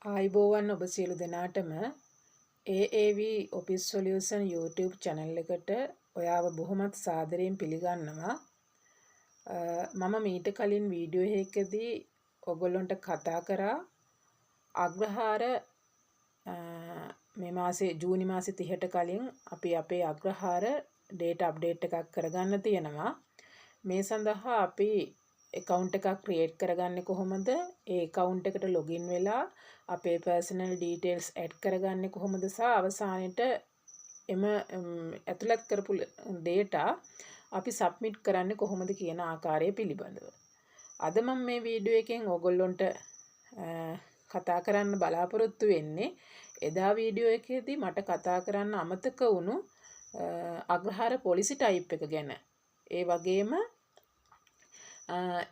ආයුබෝවන් ඔබ සියලු දෙනාටම. AAV Office Solution YouTube channel එකට ඔයාව බොහොමත් සාදරයෙන් පිළිගන්නවා. මම මීට කලින් වීඩියෝ එකකදී ඔයගොල්ලන්ට කතා කරා අග්‍රහාර මේ මාසේ ජූනි මාසේ 30ට කලින් අපි අපේ අග්‍රහාර ඩේටා අප්ඩේට් එකක් කරගන්න තියෙනවා. මේ සඳහා අපි ඇකවුන්ට් එකක් ක්‍රියේට් කරගන්නේ කොහොමද? ඒ ඇකවුන්ට් එකට ලොගින් වෙලා අපේ පර්සනල් ඩීටේල්ස් ඇඩ් කරගන්නේ කොහොමද සහ අවසානයේට එම ඇතුළත් කරපු ඩේටා අපි සබ්මිට් කරන්නේ කොහොමද කියන ආකාරය පිළිබඳව. අද මම මේ වීඩියෝ එකෙන් ඕගොල්ලොන්ට කතා කරන්න බලාපොරොත්තු වෙන්නේ එදා වීඩියෝ එකේදී මට කතා කරන්න අමතක වුණු අග්‍රහාර පොලිසි ටයිප් එක ගැන. ඒ වගේම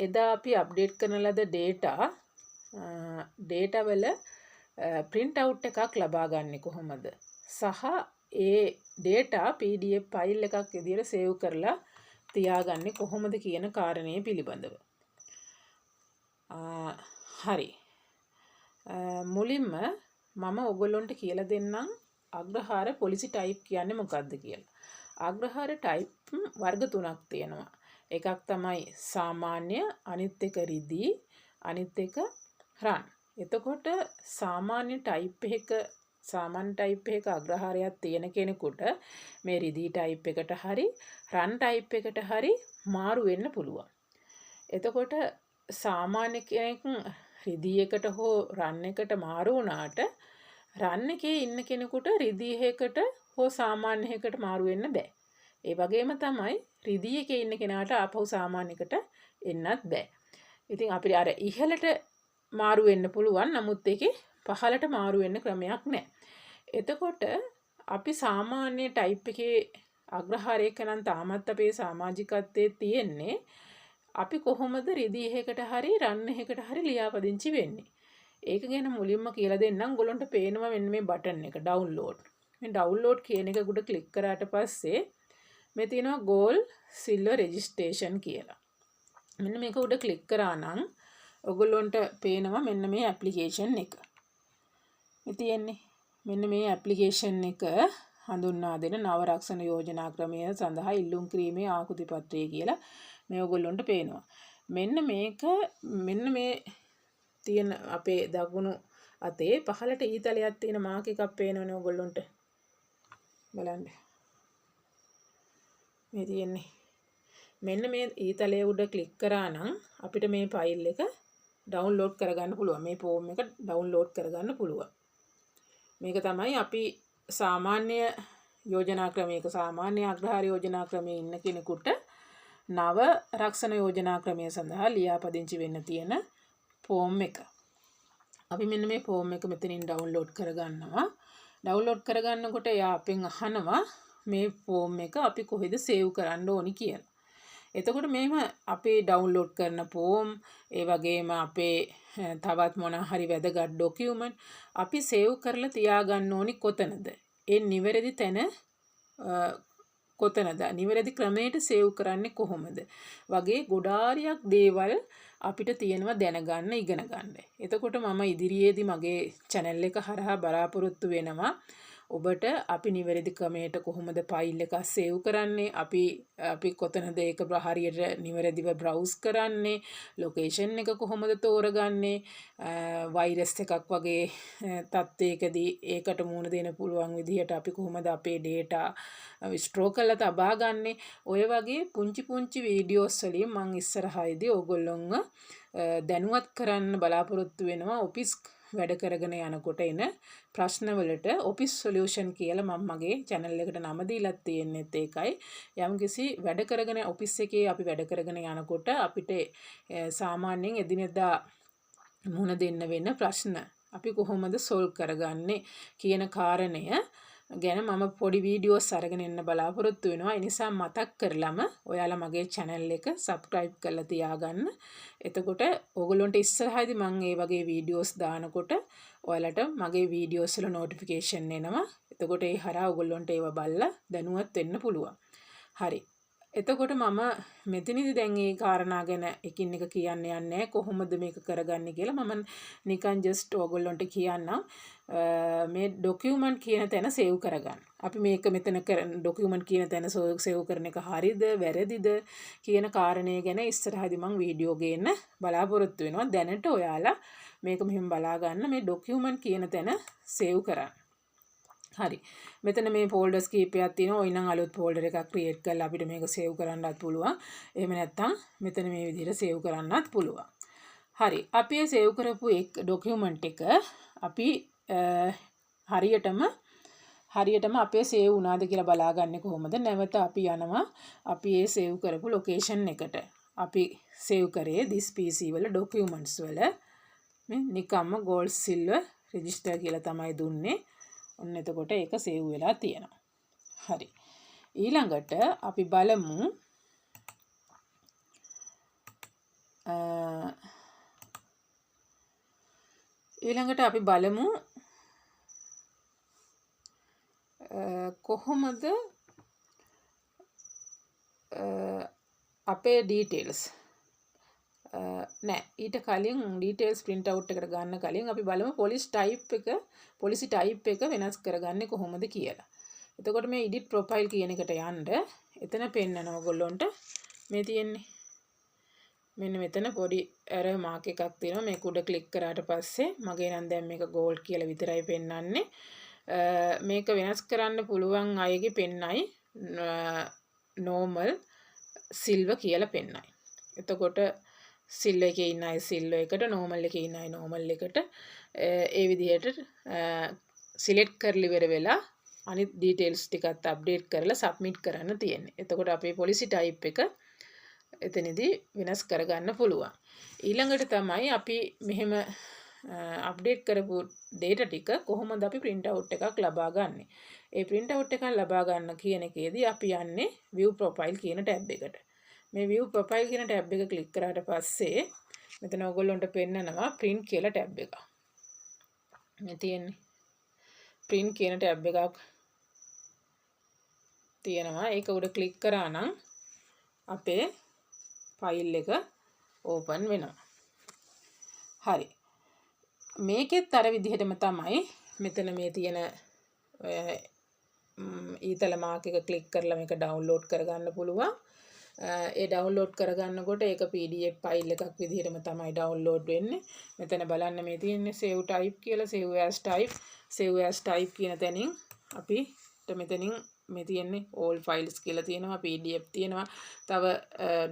එදා අපි අප්ඩේට් කරන ලද ඩේටා ඩේටා වල ප්‍රින්ට් අවුට් එකක් ලබා ගන්නේ කොහොමද සහ ඒ ඩේටා PDF file එකක් විදියට සේව් කරලා තියාගන්නේ කොහොමද කියන කාරණය පිළිබඳව. හරි. මුලින්ම මම ඔයගොල්ලොන්ට කියලා දෙන්නම් අග්‍රහාර පොලිසි ටයිප් කියන්නේ මොකක්ද කියලා. අග්‍රහාර ටයිප් වර්ග තුනක් තියෙනවා. එකක් තමයි සාමාන්‍ය, අනිත් එක රිදී, අනිත් එක රන්. එතකොට සාමාන්‍ය ටයිප් එක, සාමාන්‍ය ටයිප් එකක අග්‍රහාරයක් තියෙන කෙනෙකුට මේ රිදී ටයිප් එකට හරි රන් ටයිප් එකට හරි මාරු වෙන්න පුළුවන්. එතකොට සාමාන්‍ය කෙනෙක් රිදී එකට හෝ රන් එකට මාරු වුණාට රන් එකේ ඉන්න කෙනෙකුට රිදී එකකට හෝ සාමාන්‍ය එකකට මාරු වෙන්න බෑ. ඒ වගේම තමයි රිදී එකේ ඉන්න කෙනාට ආපහු සාමාන්‍ය එකට එන්නත් බෑ. ඉතින් අපිට අර ඉහළට මාරු වෙන්න පුළුවන්. නමුත් ඒකේ පහළට මාරු වෙන්න ක්‍රමයක් නෑ. එතකොට අපි සාමාන්‍ය ටයිප් එකේ අග්‍රහාරයක නම් තාමත් අපේ සමාජිකත්වයේ තියෙන්නේ, අපි කොහොමද රිදී එකකට හරි රන් එකකට හරි ලියාපදිංචි වෙන්නේ? ඒක ගැන මුලින්ම කියලා දෙන්නම්. ඔයගොල්ලන්ට පේනවා මෙන්න මේ බටන් එක, ඩවුන්ලෝඩ්. මේ ඩවුන්ලෝඩ් කියන එක උඩ ක්ලික් කරාට පස්සේ මේ තියෙනවා ගෝල්ඩ් සිල්වර් රෙජිස්ට්‍රේෂන් කියලා. මෙන්න මේක උඩ ක්ලික් කරා නම් ඔයගොල්ලන්ට පේනවා මෙන්න මේ ඇප්ලිකේෂන් එක. මේ තියෙන්නේ මෙන්න මේ ඇප්ලිකේෂන් එක හඳුන්වා දෙන නව රක්ෂණ යෝජනා ක්‍රමය සඳහා ඉල්ලුම් කිරීමේ ආකෘති පත්‍රය කියලා මේ ඔයගොල්ලන්ට පේනවා. මෙන්න මේක, මෙන්න මේ තියෙන අපේ දකුණු අතේ පහළට ඊතලයක් තියෙන මාක් එකක් පේනවනේ ඔයගොල්ලන්ට. බලන්න. මේ තියෙන්නේ. මෙන්න මේ ඊතලයේ උඩ ක්ලික් කරා නම් අපිට මේ ෆයිල් එක ඩවුන්ලෝඩ් කරගන්න පුළුවන්. මේ ෆෝම් එක ඩවුන්ලෝඩ් කරගන්න පුළුවන්. මේක තමයි අපි සාමාන්‍ය යෝජනා ක්‍රමයක, සාමාන්‍ය අග්‍රහාර යෝජනා ක්‍රමයේ ඉන්න කෙනෙකුට නව රක්ෂණ යෝජනා ක්‍රමය සඳහා ලියාපදිංචි වෙන්න තියෙන ෆෝම් එක. අපි මෙන්න මේ ෆෝම් එක මෙතනින් ඩවුන්ලෝඩ් කරගන්නවා. ඩවුන්ලෝඩ් කරගන්නකොට එයා අපෙන් අහනවා මේ ෆෝම් එක අපි කොහෙද සේව් කරන්න ඕනි කියලා. එතකොට මෙහෙම අපේ ඩවුන්ලෝඩ් කරන ෆෝම්, ඒ වගේම අපේ තවත් මොන හරි වැදගත් ඩොකියුමන්ට් අපි සේව් කරලා තියාගන්න ඕනි කොතනද? ඒ නිවැරදි තැන කොතනද? නිවැරදි ක්‍රමයට සේව් කරන්නේ කොහොමද? වගේ ගොඩාරියක් දේවල් අපිට තියෙනවා දැනගන්න, ඉගෙන ගන්න. එතකොට මම ඉදිරියේදී මගේ චැනල් එක හරහා බලාපොරොත්තු වෙනවා ඔබට අපි නිවැරදි ක්‍රමයට කොහොමද ෆයිල් එකක් සේව් කරන්නේ, අපි අපි කොතනද ඒක හරියට නිවැරදිව බ්‍රවුස් කරන්නේ, ලොකේෂන් එක කොහොමද තෝරගන්නේ, වෛරස් එකක් වගේ තත්ත්වයකදී ඒකට මුහුණ දෙන්න පුළුවන් විදිහට අපි කොහොමද අපේ ඩේටා ස්ටෝර් කරලා තබා ගන්නේ, ඔය වගේ පුංචි පුංචි වීඩියෝස් වලින් මං ඉස්සරහයිදී ඕගොල්ලොන්ව දැනුවත් කරන්න බලාපොරොත්තු වෙනවා. ඔෆිස් වැඩ කරගෙන යනකොට එන ප්‍රශ්නවලට ඔෆිස් සොලියුෂන් කියලා මම මගේ චැනල් එකට නම දීලා තියෙන්නෙත් ඒකයි. යම්කිසි වැඩ කරගෙන ඔෆිස් එකේ අපි වැඩ කරගෙන යනකොට අපිට සාමාන්‍යයෙන් එදිනෙදා මුහුණ දෙන්න වෙන ප්‍රශ්න අපි කොහොමද සොල්ව් කරගන්නේ කියන කාරණය ගැන මම පොඩි වීඩියෝස් අරගෙන එන්න බලාපොරොත්තු වෙනවා. ඒ නිසා මතක් කරලම ඔයාලා මගේ චැනල් එක සබ්ස්ක්‍රයිබ් කරලා තියාගන්න. එතකොට ඕගොල්ලොන්ට ඉස්සරහදී මං ඒ වගේ වීඩියෝස් දානකොට ඔයාලට මගේ වීඩියෝස් වල නොටිෆිකේෂන් එනවා. එතකොට ඒ හරහා ඔයගොල්ලොන්ට ඒවා බලලා දැනුවත් වෙන්න පුළුවන්. හරි. එතකොට මම මෙතනදි දැන් ඒ කාරණා ගැන එකින් එක කියන්න යන්නේ නැහැ, කොහොමද මේක කරගන්නේ කියලා. මම නිකන් ජස්ට් ඕගොල්ලොන්ට කියන්නම් මේ ඩොකියුමන්ට් කියන තැන සේව් කරගන්න. අපි මේක මෙතන කරන ඩොකියුමන්ට් කියන තැන සේව් කරන එක හරිද වැරදිද කියන කාරණය ගැන ඉස්සරහදී මං වීඩියෝ ගේන්න බලාපොරොත්තු වෙනවා. දැනට ඔයාලා මේක මෙහෙම බලා ගන්න, මේ ඩොකියුමන්ට් කියන තැන සේව් කරන්න. හරි. මෙතන මේ ෆෝල්ඩර්ස් කීපයක් තියෙනවා. ඔය නම් අලුත් ෆෝල්ඩර් එකක් ක්‍රියේට් කරලා අපිට මේක සේව් කරන්නත් පුළුවන්. එහෙම නැත්නම් මෙතන මේ විදිහට සේව් කරන්නත් පුළුවන්. හරි. අපි ඒ සේව් කරපු එක් ඩොකියුමන්ට් එක අපි හරියටම අපේ සේව් වුණාද කියලා බලාගන්නේ කොහොමද? නැවත අපි යනවා අපි ඒ සේව් කරපු ලොකේෂන් එකට. අපි සේව් කරේ this PC වල ඩොකියුමන්ට්ස් වල මේ නිකම්ම gold silver register කියලා තමයි දුන්නේ. ඔන්න එතකොට ඒක සේව් වෙලා තියෙනවා. හරි. ඊළඟට අපි බලමු ඊළඟට අපි බලමු කොහොමද අපේ ඩීටේල්ස් නෑ, ඊට කලින් ඩීටේල්ස් ප්‍රින්ට් අවුට් එකට ගන්න කලින් අපි බලමු පොලිස් ටයිප් එක, පොලිසි ටයිප් එක වෙනස් කරගන්නේ කොහොමද කියලා. එතකොට මේ එඩිට් ප්‍රොෆයිල් කියන එකට යන්න එතන පෙන්නන ඔයගොල්ලොන්ට මේ තියෙන්නේ. මෙන්න මෙතන පොඩි ඇරෝ මාක් එකක් තියෙනවා. මේක උඩ ක්ලික් කරාට පස්සේ මගේ නම් දැන් මේක ගෝල්ඩ් කියලා විතරයි පෙන්නන්නේ. මේක වෙනස් කරන්න පුළුවන් අයගේ පෙන්නයි නෝමල් සිල්වර් කියලා පෙන්නයි. එතකොට සිල්වර් එකේ ඉන්න අය සිල්වර් එකට, නෝමල් එකේ ඉන්න අය නෝමල් එකට, ඒ විදිහට සිලෙක්ට් කරලා ඉවර වෙලා අනිත් ඩීටේල්ස් ටිකත් අප්ඩේට් කරලා සබ්මිට් කරන්න තියෙන්නේ. එතකොට අපේ පොලිසි ටයිප් එක එතනදී වෙනස් කරගන්න පුළුවන්. ඊළඟට තමයි අපි මෙහෙම අප්ඩේට් කරපු ඩේටා ටික කොහොමද අපි ප්‍රින්ට් අවුට් එකක් ලබා ගන්නෙ? ඒ ප්‍රින්ට් අවුට් එකක් ලබා ගන්න කියන එකේදී අපි යන්නේ view profile කියන ටැබ් එකට. මේ view profile කියන ටැබ් එක ක්ලික් කරාට පස්සේ මෙතන ඔයගොල්ලන්ට පෙන්නනවා print කියලා ටැබ් එකක්. මේ තියෙන්නේ print කියන ටැබ් එකක් තියෙනවා. ඒක උඩ ක්ලික් කරා නම් අපේ ෆයිල් එක ඕපන් වෙනවා. හරි. මේකෙත් අර විදිහටම තමයි මෙතන මේ තියෙන ඊතල මාක් එක ක්ලික් කරලා මේක ඩවුන්ලෝඩ් කරගන්න පුළුවන්. ඒ ඩවුන්ලෝඩ් කරගන්නකොට ඒක PDF file එකක් විදිහටම තමයි ඩවුන්ලෝඩ් වෙන්නේ. මෙතන බලන්න මේ තියෙන්නේ save type කියලා, save as type, save as type කියන තැනින් අපිට මෙතනින් මේ තියෙන්නේ all files කියලා තියෙනවා, PDF තියෙනවා. තව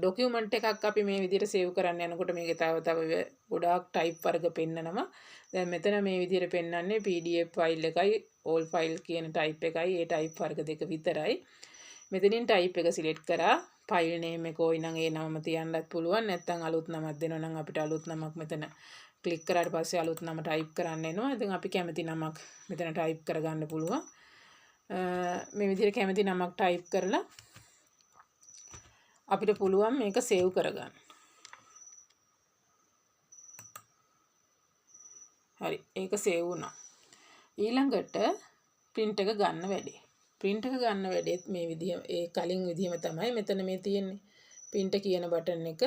ඩොකියුමන්ට් එකක් අපි මේ විදිහට සේව් කරන්න යනකොට මේකේ තව තව ගොඩාක් ටයිප් වර්ග පෙන්නනවා. දැන් මෙතන මේ විදිහට පෙන්නන්නේ PDF file එකයි all file කියන ටයිප් එකයි, ඒ ටයිප් වර්ග දෙක විතරයි. මෙතනින් ටයිප් එක සිලෙක්ට් කරා ෆයිල් නේම් එක ඕයි නම් ඒ නමම තියන්නත් පුළුවන්, නැත්නම් අලුත් නමක් දෙනවා නම් අපිට අලුත් නමක් මෙතන ක්ලික් කරාට පස්සේ අලුත් නම ටයිප් කරන්න එනවා. ඉතින් අපි කැමති නමක් මෙතන ටයිප් කරගන්න පුළුවන්. මේ විදිහට කැමති නමක් ටයිප් කරලා අපිට පුළුවන් මේක සේව් කරගන්න. හරි, ඒක සේව් වුණා. ඊළඟට ප්‍රින්ට් එක ගන්න වැඩේ. ප්‍රින්ට් එක ගන්න වැඩේත් මේ විදිහ, ඒ කලින් විදිහම තමයි මෙතන මේ තියෙන්නේ. ප්‍රින්ට් කියන බටන් එක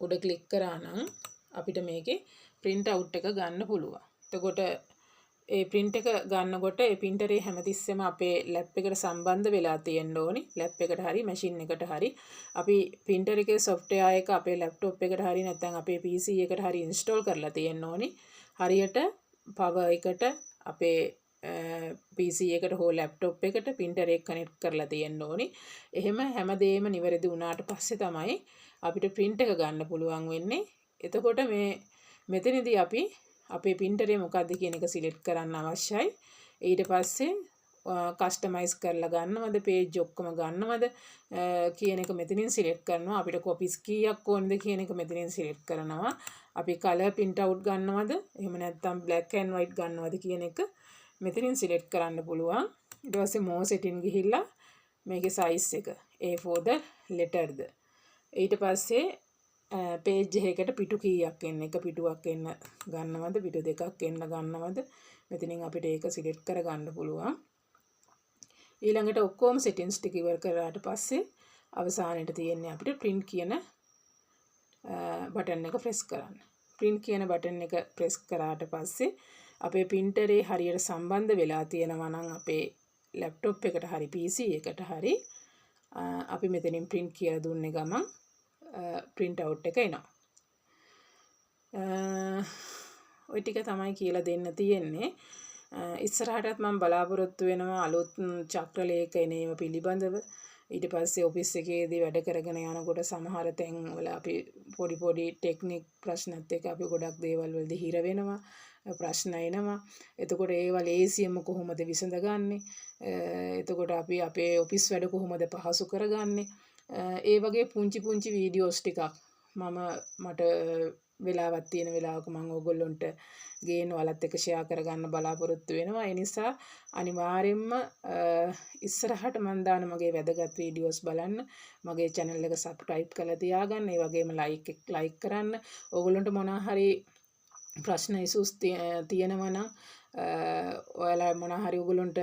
උඩ ක්ලික් කරා නම් අපිට මේකේ ප්‍රින්ට් අවුට් එක ගන්න පුළුවන්. එතකොට ඒ ප්‍රින්ට් එක ගන්නකොට ඒ ප්‍රින්ටරේ හැමතිස්සෙම අපේ ලැප් එකට සම්බන්ධ වෙලා තියෙන්න ඕනි. ලැප් එකට හරි මැෂින් එකට හරි අපි ප්‍රින්ටර් එකේ සොෆ්ට්වෙයාර් එක අපේ ලැප්ටොප් එකට හරි නැත්නම් අපේ PC එකට හරි ඉන්ස්ටෝල් කරලා තියෙන්න ඕනි. හරියට පවර් එකට අපේ PC එකට හෝ ලැප්ටොප් එකට ප්‍රින්ටර් එක කනෙක්ට් කරලා තියෙන්න ඕනි. එහෙම හැමදේම නිවැරදි වුණාට පස්සේ තමයි අපිට ප්‍රින්ට් එක ගන්න පුළුවන් වෙන්නේ. එතකොට මෙතනදී අපි අපේ ප්‍රින්ටරේ මොකද්ද කියන එක සිලෙක්ට් කරන්න අවශ්‍යයි. ඊට පස්සේ කස්ටමයිස් කරලා ගන්නවද, පේජ් ඔක්කොම ගන්නවද කියන එක මෙතනින් සිලෙක්ට් කරනවා. අපිට කොපිස් කීයක් ඕනද කියන එක මෙතනින් සිලෙක්ට් කරනවා. අපි කලර් ප්‍රින්ට් අවුට් ගන්නවද, එහෙම නැත්නම් බ්ලැක් ඇන්ඩ් වයිට් ගන්නවද කියන එක මෙතනින් සිලෙක්ට් කරන්න පුළුවන්. ඊට පස්සේ මෝ සෙටින් ගිහිල්ලා මේකේ සයිස් එක A4 ද ලෙටර් ද, ඊට පස්සේ පේජ් එකකට පිටු කීයක් එන්න, එක පිටුවක් එන්න ගන්නවද, පිටු දෙකක් එන්න ගන්නවද, මෙතනින් අපිට ඒක සිලෙක්ට් කරගන්න පුළුවන්. ඊළඟට ඔක්කොම සෙටින්ස් ටික ඉවර කරාට පස්සේ අවසානයේ තියෙන්නේ අපිට print කියන බටන් එක ප්‍රෙස් කරන්න. Print කියන බටන් එක ප්‍රෙස් කරාට පස්සේ අපේ ප්‍රින්ටරේ හරියට සම්බන්ධ වෙලා තියෙනවා නම් අපේ ලැප්ටොප් එකට හරි PC එකට හරි, අපි මෙතනින් print කියලා දුන්නේ ගමන් ප්‍රින්ට් අවුට් එක එනවා. ඔය ටික තමයි කියලා දෙන්න තියෙන්නේ. ඉස්සරහටත් මම බලාපොරොත්තු වෙනවා අලුත් චක්‍ර ලේඛනයව පිළිබඳව. ඊට පස්සේ ඔෆිස් එකේදී වැඩ කරගෙන යනකොට සමහර තැන් වල අපි පොඩි පොඩි ටෙක්නික් ප්‍රශ්නත් එක්ක අපි ගොඩක් දේවල් වලදී හිර වෙනවා. ප්‍රශ්න එනවා. එතකොට ඒවා ලේසියෙන්ම කොහොමද විසඳගන්නේ? එතකොට අපි අපේ ඔෆිස් වැඩ කොහොමද පහසු කරගන්නේ? ඒ වගේ පුංචි පුංචි වීඩියෝස් ටිකක් මම මට වෙලාවක් තියෙන වෙලාවක මම ඕගොල්ලොන්ට ගේන්න, ඔයාලත් එක්ක ෂෙයා කරගන්න බලාපොරොත්තු වෙනවා. ඒ නිසා අනිවාර්යෙන්ම ඉස්සරහට මං දාන මගේ වැදගත් වීඩියෝස් බලන්න. මගේ channel එක subscribe කරලා තියාගන්න. ඒ වගේම ලයික් ලයික් කරන්න. ඕගොල්ලොන්ට මොනවා හරි ප්‍රශ්න ඉෂුස් තියෙනවා නම්, ඔයාලා මොනවා හරි ඔයගොල්ලන්ට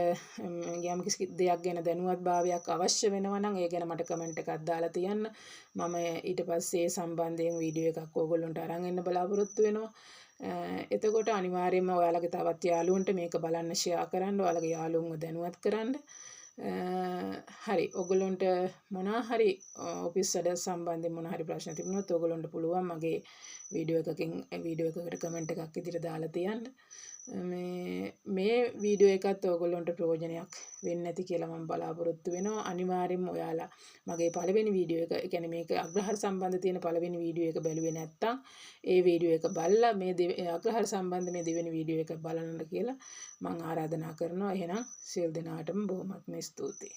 යම් කිසි දෙයක් ගැන දැනුවත් භාවයක් අවශ්‍ය වෙනවා නම්, ඒ ගැන මට කමෙන්ට් එකක් දාලා තියන්න. මම ඊට පස්සේ ඒ සම්බන්ධයෙන් වීඩියෝ එකක් ඕගොල්ලන්ට අරන් එන්න බලාපොරොත්තු වෙනවා. එතකොට අනිවාර්යයෙන්ම ඔයාලගේ තවත් යාළුවන්ට මේක බලන්න ෂෙයා කරන්න, ඔයාලගේ යාළුවන්ව දැනුවත් කරන්න. හරි, ඔයගොල්ලන්ට මොනවා හරි ඔෆිස් වැඩ සම්බන්ධයෙන් මොන හරි ප්‍රශ්න තිබුණොත් ඔයගොල්ලන්ට පුළුවන් මගේ වීඩියෝ එකකට කමෙන්ට් එකක් විදිහට දාලා තියන්න. මේ මේ වීඩියෝ එකත් ඔයගොල්ලන්ට ප්‍රයෝජනයක් වෙන්න ඇති කියලා මම බලාපොරොත්තු වෙනවා. අනිවාර්යෙන්ම ඔයාලා මගේ පළවෙනි වීඩියෝ එක, ඒ කියන්නේ මේක අග්‍රහාර සම්බන්ධ තියෙන පළවෙනි වීඩියෝ එක බැලුවේ නැත්තම්, ඒ වීඩියෝ එක බලලා මේ අග්‍රහාර සම්බන්ධ මේ දෙවෙනි වීඩියෝ එක බලන්න කියලා මම ආරාධනා කරනවා. එහෙනම් සියලු දෙනාටම බොහොමත්ම ස්තුතියි.